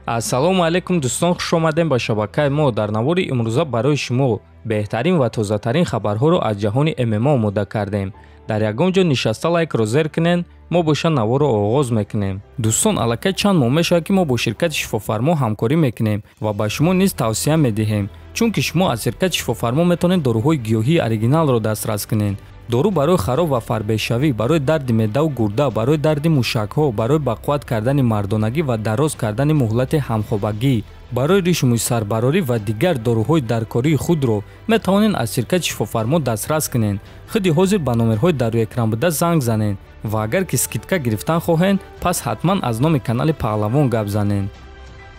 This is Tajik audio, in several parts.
Ассалому алайкум дӯстон, хуш омадем ба шабакаи мо. Дар навори имрӯза барои шумо беҳтарин ва тозатарин хабарҳоро аз ҷаҳони ММА омода кардем. Дар ягон ҷо нишаста лайкро зер кунен, мо боша наворро оғоз мекунем. Дӯстон, аллакай чанд моҳ мешавад, ки мо бо ширкати Шифофармо ҳамкорӣ мекунем ва ба шумо низ тавсия медиҳем, чунки шумо аз ширкати Шифофармо метавонед доруҳои гиёҳии оригиналро дастрас кунед. Дору барои хароб ва фарбешавӣ, барои дарди меъдаву гурда, барои дарди мушакҳо, барои бақувват кардани мардонагӣ ва дароз кардани муҳлати ҳамхобагӣ, барои ришу мӯйсарбарорӣ ва дигар доруҳои даркории худро метавонед аз ширкати Шифофармо дастрас кунед. Худи ҳозир ба номерҳои дар рӯи экран буда занг занед ва агар ки скидка гирифтан хоҳед, пас ҳатман аз номи канали Паҳлавон гап занед.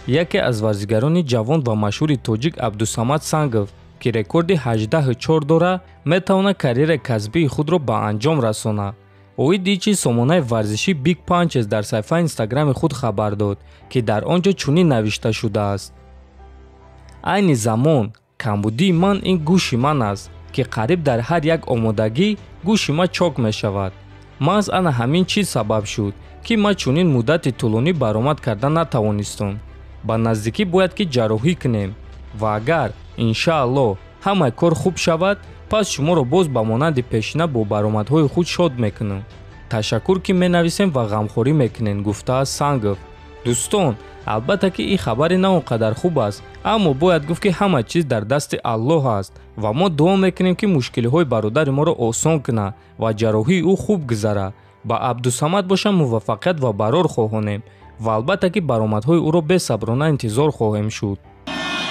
Яке аз варзигарони ҷавон ва машҳури тоҷик Абдусамад Сангов, ки рекорди 18-4 дора, метавонад карьераи касбии худро ба анҷом расонад. Оиди чи сомонаи варзишӣ Big Punches дар саҳифаи инстаграми худ хабар дод, ки дар он ҷо чунин навишта шудааст: айни замон камбудии ман ин гӯши ман аст, ки қариб дар ҳар як омодагӣ гӯши ман чок мешавад. Маҳз ана ҳамин чиз сабаб шуд, ки ман чунин муддати тӯлонӣ баромад карда натавонистам. Ба наздикӣ бояд ки ҷарроҳӣ кунем ва агар иншааллоҳ ҳамаи кор хуб шавад, пас шуморо боз ба монанди пешина бо баромадҳои худ шод мекунам. Ташаккур, ки менависем ва ғамхорӣ мекунед, гуфтааст Сангов. Дӯстон, албатта ки ин хабари на он қадар хуб аст, аммо бояд гуфт, ки ҳама чиз дар дасти Аллоҳ аст ва мо дуо мекунем, ки мушкилиҳои бародари моро осон кунад ва ҷарроҳии ӯ хуб гузарад. Ба Абдусамад бошам муваффақият ва барор хоҳонем ва албатта ки баромадҳои ӯро бесаброна интизор хоҳем шуд.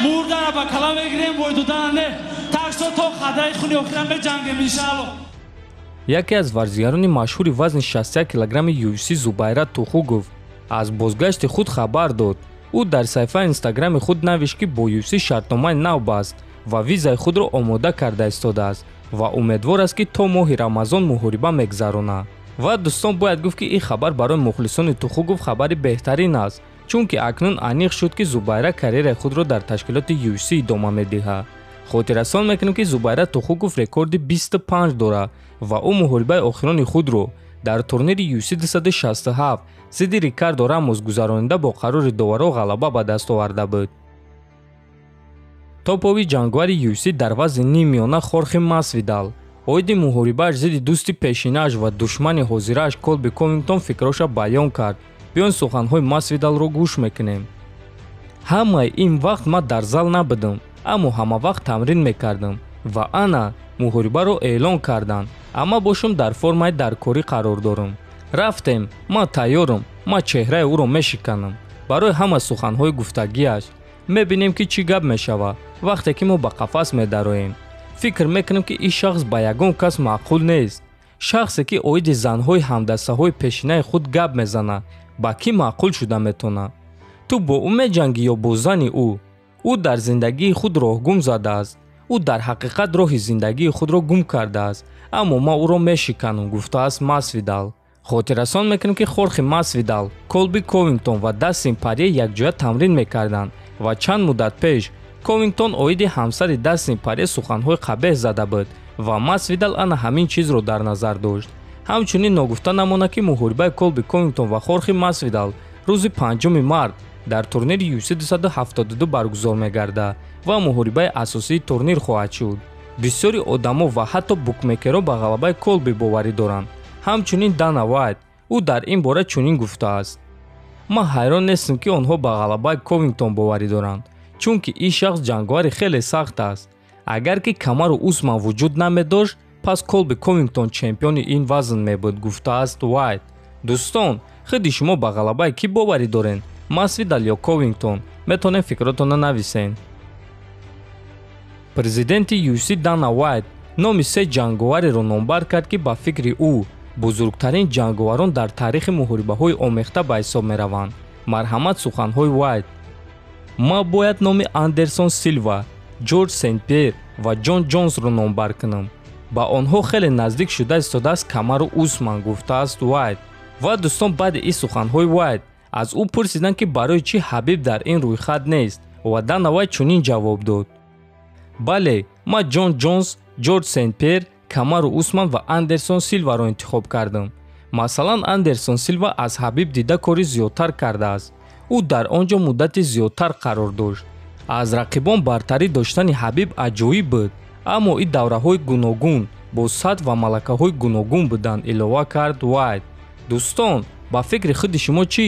Мурдара ба кала мегирем, бой додана не, таксо то хадаи хуни охира меҷангем, иншаалло. Яке аз варзигарони машҳури вазни 61 килограмми UFC Зубайра Тухугов аз бозгашти худ хабар дод. Ӯ дар саҳифаи инстаграми худ навишт, ки бо UFC шартномаи нав баст ва визаи худро омода карда истодааст ва умедвор аст, ки то моҳи Рамазон муҳориба мегзаронад. Ва дӯстон, бояд гуфт, ки ин хабар барои мухлисони Тухугов хабари беҳтарин аст, чунки акнун аниқ шуд, ки Зубайра карьераи худро дар ташкилоти UFC идома медиҳад. Хотиррасон мекунем, ки Зубайра Тухугов рекорди 25 дорад ва ӯ муҳорибаи охирони худро дар турнири UFC 267 зидди Рикардо Рамос гузаронида бо қарори доваро ғалаба ба даст оварда буд. Топови ҷанговари UFC дар вазни ниммиёна Хорхе Масвидал оиди муҳорибааш зидди дӯсти пешинааш ва душмани ҳозирааш Колби Ковингтон фикроша баён кард. Биён суханҳои Масвидалро гӯш мекунем. Ҳамаи ин вақт ман дар зал набудам, аммо ҳамавақт тамрин мекардам ва ана муҳорибаро эълон карданд. Амма бошам дар формаи даркорӣ қарор дорам. Рафтем, ман тайёрам, ман чеҳраи ӯро мешиканам. Барои ҳама суханҳои гуфтагиаш мебинем, ки чӣ гап мешавад вақте ки мо ба қафас медароем. Фикр мекунем, ки ин шахс ба ягон кас маъқул нест. Шахсе, ки оиди занҳои ҳамдастаҳои пешинаи худ гап мезанад, ба кӣ маъқул шуда метавонад? Ту бо ӯ меҷангӣ ё бо зани ӯ? Ӯ дар зиндагии худ роҳгум задааст. Ӯ дар ҳақиқат роҳи зиндагии худро гум кардааст, аммо ман ӯро мешиканам, гуфтааст Масвидал. Хотиррасон мекунем, ки Хорхе Масвидал, Колби Ковингтон ва Дастин Парье якҷоя тамрин мекарданд ва чанд муддат пеш Ковингтон оиди ҳамсари Дастин Парье суханҳои қабеҳ зада буд ва Масвидал ана ҳамин чизро дар назар дошт. Ҳамчунин ногуфта намонад, ки муҳорибаи Колби Ковингтон ва Хорхе Масвидал рӯзи 5 март дар турнири UFC 272 баргузор мегардад ва муҳорибаи асосии турнир хоҳад шуд. Бисёри одамо ва ҳатто букмекерҳо ба ғалабаи Колби боварӣ доранд. Ҳамчунин Дана Вайт ӯ дар ин бора чунин гуфтааст: ман ҳайрон нестам, ки онҳо ба ғалабаи Ковингтон боварӣ доранд, чунки ин шахс ҷанговари хеле сахт аст. Агар ки Камару Усман вуҷуд намедошт, пас Колби Ковингтон чемпиони ин вазн мебуд, гуфтааст Вайт. Дӯстон, худи шумо ба ғалабаи кӣ боварӣ доред? Масвидал ё Ковингтон? Метавонед фикротонро нависед. Президенти UFC Дана Вайт номи се ҷанговареро номбар кард, ки ба фикри ӯ бузургтарин ҷанговарон дар таърихи муҳорибаҳои омехта ба ҳисоб мераванд. Марҳамат суханҳои Вайт: ман бояд номи Андерсон Силва, Ҷорҷ Сент-Пьер ва Ҷон Ҷонсро номбар кунам. Ба онҳо хеле наздик шуда истодааст Камару Усман, гуфтааст Вайт. Ва дӯстон, баъди ин суханҳои Вайт аз ӯ пурсиданд, ки барои чӣ Ҳабиб дар ин рӯйхат нест ва Дана Вайт чунин ҷавоб дод: бале, ман Ҷон Ҷонс, Ҷорҷ Сент-Пьер, Камару Усман ва Андерсон Силваро интихоб кардам. Масалан, Андерсон Силва аз Ҳабиб дида кори зиёдтар кардааст. Ӯ дар он ҷо муддати зиёдтар қарор дошт. Аз рақибон бартарӣ доштани Ҳабиб аҷоиб буд, аммо ин давраҳои гуногун бо сатҳ ва малакаҳои гуногун буданд, илова кард Уайт. Дӯстон, ба фикри худи шумо чӣ?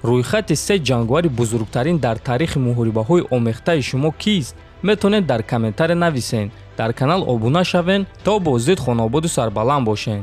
Рӯйхати се ҷанговари бузургтарин дар таърихи муҳорибаҳои омехтаи шумо кист? Метавонед дар комментария нависед. Дар канал обуна шавед, то боздид хонаободу сарбаланд бошед.